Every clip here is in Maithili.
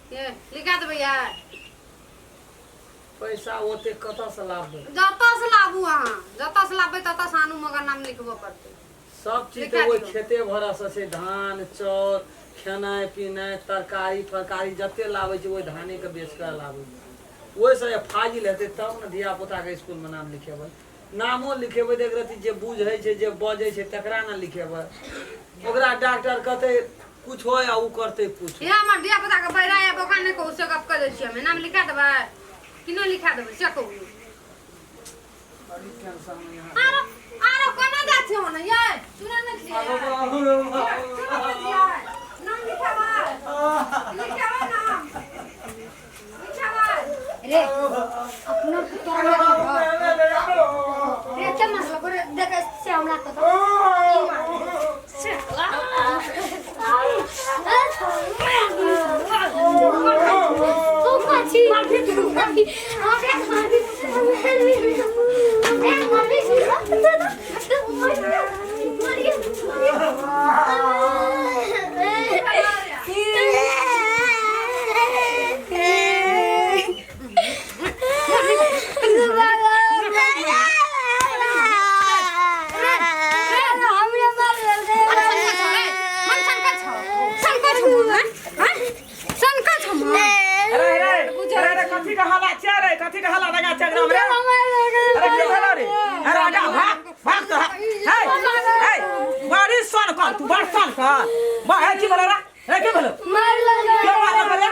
ये लिखा देबै यार। पैसा ओते कतऽ से लाबबै? जतऽ से लाबू अहाँ, जतऽ से लाबबै ततऽ से आनू, मगर नाम लिखबऽ पड़तै। सब चीज लिखा तऽ ओहि दियौ। खेते भरसँ छै, धान चाउर खेनाइ पिनाइ तरकारी फरकारी जते लाबै छै ओहि धानेके बेच कऽ लाबै छै। ओहिसँ जे फाजिल हेतै तब ने धिया पुताके इसकुलमे नाम लिखेबै। नामो लिखेबै तऽ एक रत्ती जे बुझै छै जे बजै छै तकरा ने लिखेबै। ओकरा डॉक्टर कहतै कुछ होय आ उ करतै कुछ। हे हमर धिया पुता के बैरा या बोका नहि कहू, से गप कऽ दै छियै। हमे नाम लिखा देबै कि नहि लिखा देबै से कहू। बड़ी टेंशन में यहाँ। आरो आरो कोना जाइ छियै ओने यै? सुनै नहि छियै? सुनै नहि छियै? नाम लिखेबै, लिखेबै, नाम लिखेबै। रे अपनो तोरा रे के मारलको रे? देख से हमरा कत ई मार से तो माछी मारबी, मारबी हमरा, मारबी हमरा, मारबी। मन सनका छौ, सनका छौ मन, हैं? सनका छौ मन। अरे अरे अरे अरे, कथी के हल्ला छै रे? कथी के हल्ला लगा छै एकदम रे? अरे की भेलो रे? अरे आगा भाग भाग तो। हे हे, बड़ी सन कर तू, बड़ सन कर बा। हे, की भेलो रे? हे, की भेलो? क्यों मारल रे?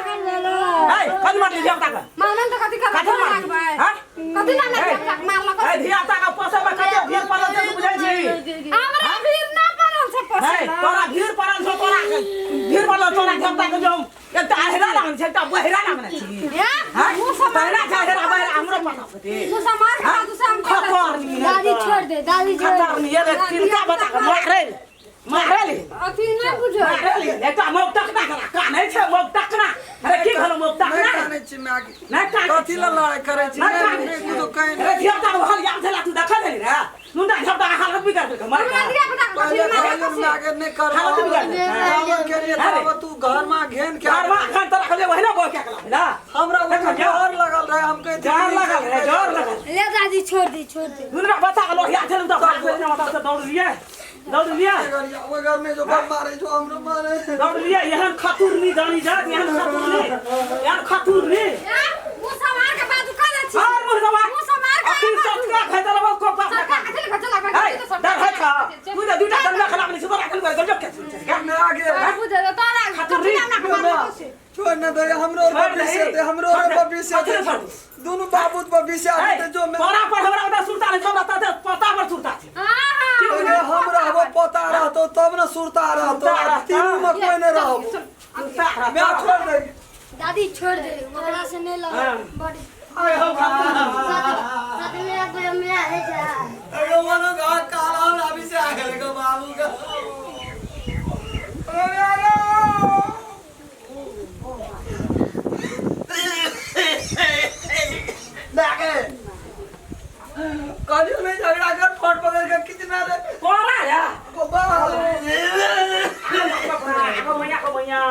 हे, कथी मारली धिया पुता के? मारलन तऽ कथी करबै? कथी मारली? लागबै हैं? कथी ला लागबै? मारलक। हे, धिया पुता के पोसै में कते भीड़ पड़ल छै तू बुझै छी? हमरा भीड़ ना पड़ल छै पोसै हे ला। तोरा भीड़ पड़ल छौ, तोरा भीड़ पड़ल तोरा धिया पुता के। जो एकटा अहिरा लागल छै, एकटा बहिरा लागल छी। हे, हैं? मुँह से मार, बहिरा छै, अहिरा बहिरा हमरो पता छै। मुँह से मार के बाजू से हम कह दै खतर छी। दादी छोड़ दे, दादी छोड़ दे। खतर नहीं रे, तिनका बता के मारे मारे ले। अथी नहि बुझै। मारे ले। एकटा मौक टकना करा कानै छै, मौक टकना। अरे की भेलो मौक नहि टकना? कानै छी माय के। नहि कानै? कथी लए लड़ाइ करै छी? नहि नहि कानै। नहि कुछो कहि अरे धिया पुता के हाल याद छला, तू देखल छली रे मुंडा? धिया पुता के हालत बिगड़ गेल मर। हमरा धिया पुता के कथी पहिले मारे? कहलियन माय के नहि करबो। हालत बिगड़ गेल। ताबत केलियै ताबत तू घर में घेन के घर में अखन तोरा कहलियै ओहिना बोल के कला भेला। हमरा ओहिमे देखो, जाओ। डर लगल रहे, हम कहै डर लगल रहे, डर लगल। ले दादी, छोड़ दे, छोड़ दे। दुनू बच्चा के लोहिया छल तऽ भाग गेल ने, से दौड़ लिए, दौड़ लिए। ओहि घर में जो बम मारे जो हमरो मारे। दौड़ लिए। एहन खतुरनी जानी जात, एहन खतुरनी, एहन खतुरनी। हे, मुँह से मार के बाजू कह दै छी। और मुँह से मार। मुँह से मार के अखन बाजू। सटका खाइ तऽ को बाप। सरकार कथी लिखा चला? है डर है का? तू तऽ दूटा गंगा खराब नहीं सुधर अखन गजब के सुन छै। मैं आगे बुझे तोरा खतुरनी। कथी हमरा के मारलको से? छोड़ न दे हमरो छोड़ भविष्य दही। दे हमरो छोड़ दे। भविष्य दे। कथी छोड़ दे? दुनू बाबू भविष्य है आबे जो मैं तोरा पर हमरा ओता सुरता नहीं, हमरा ताते पता पर सुरता छै। हाँ हाँ। अरे हम रहबो, पोता रहतो तब न सुरता रहतो। सुरता रहतो। तीनू में कोई नहीं रहबो। सुरता रहता। मैं छोड़ दे। दादी छोड़ दे, ओकरा से नहीं लगा हाँ। बड़ी आय हो साथ में एक मिला है जा। अरे मनो का काला हम अभी से आ गए को बाबू का। अरे अरे लागे कहलियो नहीं झगड़ा कर, फोन पकड़ के कितना रे। तोरा या बाबा। को मैया, को मैया।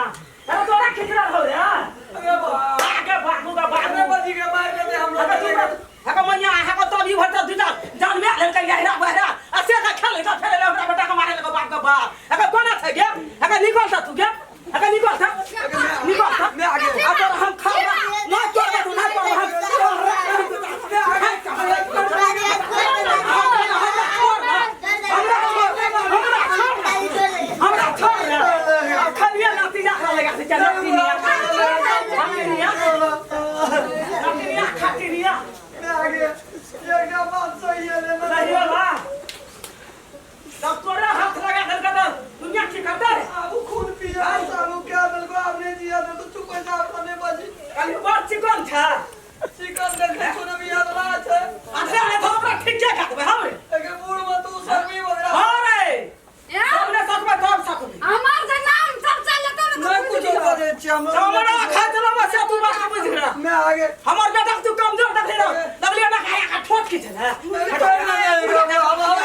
अरे तोरा खिचड़ा हो रे। अरे बा आगे बाबू का बाबू। अरे बजी के मार के दे हम लोग। हको मैया, हको तब ई भरता दुटा जान में लेलकै गहरा बहरा आ से का खेल का खेले हमरा बेटा के मारे लगे बाप के बाप। हको कोना छै गे? हको निकल त तू गे, हको निकल त, निकल त। मैं आगे। आ तोरा हम खा ना तोरा तू ना तोरा हम। हमरा छोड़ रे, खलिया नाती जा लगा से चल नाती निया, नाती निया, नाती निया, खाती निया। मैं आगे एक बात सही है ले। नहीं होला तब तोरा हाथ लगा देलकै तऽ दुनिया की करतै? आबू खून पिया सालू क्या दिल को आपने जिया दे तो चुप हो जा अपने बजी। खाली बड़ चिकन छै। चिकन देखे सुन भी याद रहा छै। अरे अरे, तो हमरा ठीक के देबै हम रे। एके बूढ़ में तू सर्मी वगैरह। हाँ रे। ए, हमने सकबै तब सकबै। हमर जे नाम सब चल जेतौ ने। मैं कुछ बजे छी हम। हमरा खा चलो बस, तू बात बुझ रहा। मैं आगे। हमर बेटा के तू कमजोर देखले रह, देखलिए ना? खाया का ठोट की छले। छोड़ ना दे हम हम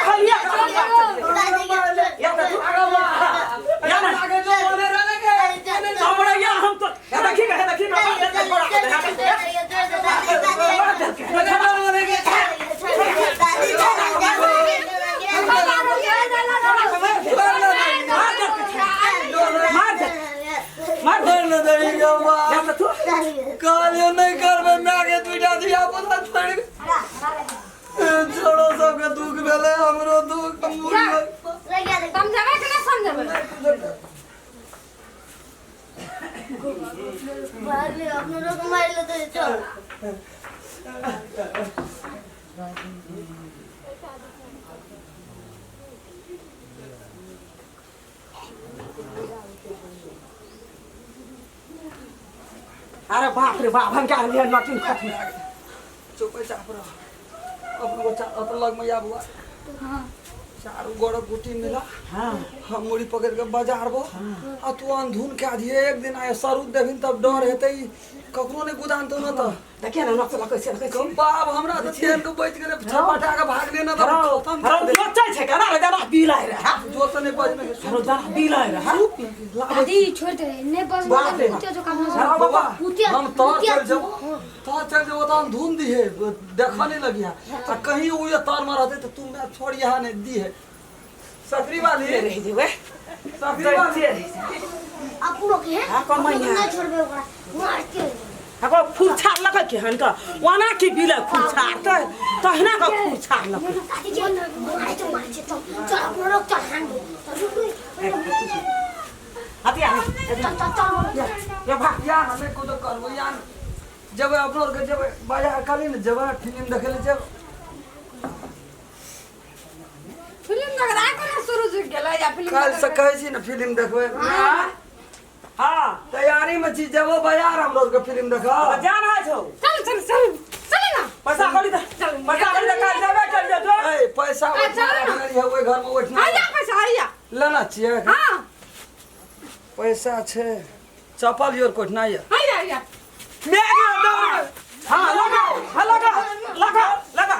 खलिया या तो तू आगा या ना। आगे जो बोले रहने के। दही के बाप। जा तू। कहलियो नहीं करबै, माय के दुईटा धिया पुता छोड़ि के। छोड़ो, सबके दुख भेलै, हमरो दुख मुड़ी। समझाबै कि नहि समझेबै? चल। अरे बाप रे बाप, हम क्या लिए नटिन खत्म। चुप चाप रह, अपनो बच्चा अपन लग में आबुआ। चारू गोड़ गुटी मिला। हम मुड़ी पकड़ के बाजार बो आ तू अंधुन के दिए। एक दिन आए सरू देबिन तब डर हेतै, ककरो नहीं गुदान तो न त। देखिए ना, नक्शा कैसे कैसे। बाप, हमरा तऽ चेन के बचि गेलै, छपटा के भागले न तऽ खत्म। हरो नचै छै केना रे, जरा बिलाइ रे, हाँ। जोर से नहीं बजमे। हरो जरा बिलाइ रे, हाँ। दादी, छोड़ दे, नहीं बस। बाप रे। कुत्ते जो काम हरो बाबा। हम तर चल जेबो, तर चल जेबो तऽ हम धुन दिहे, देखऽ नहीं लगी है आ कहीं उ ये तर में रहते तो तू मैं छोड़ यहाँ नहीं दी है सकरी वाली। रहि जेबै। सकरी वाली। अपनो के है। हाँ, कम अपनो के है। नहीं छोड़बे, ओकरा मारते। हको फुरछार लकै के हन का ओना की बिलाइ फुरछार त तहना का फुरछार लकै। दादी जी, मारे तो मारे, चल चल, अपनो रोक, चल हान दे, चल रुक रुक। हतिया। चल चल चल। ये भाग। या हमें को तो करबो या जेबै, अपनो आरके जेबै बाजार, काली ने जेबै फिल्म देखै लए जेबै। फिल्म देख आइ कोना शुरू गेलै या फिल्म? काल्हि से कहै छी ने फिल्म देखबै। हाँ। तैयारी में छी, जेबो बाजार हमरो आरके फिल्म देखऽ। जान है छौ। चल चल चल चल ना। पैसा करी त, पैसा करी त काल जेबै, चल जो जो। ए, पैसा आ, ओहिठिना चल ना। रखने रहियै, ओहि घर में ओहिठिना। आइया, पैसा आइया। लेना छियै? हाँ। पैसा छै, चप्पल your कोठना यऽ। आइया आइया। मैं दौड़। हाँ, लगा, हाँ, लगा लगा लगा।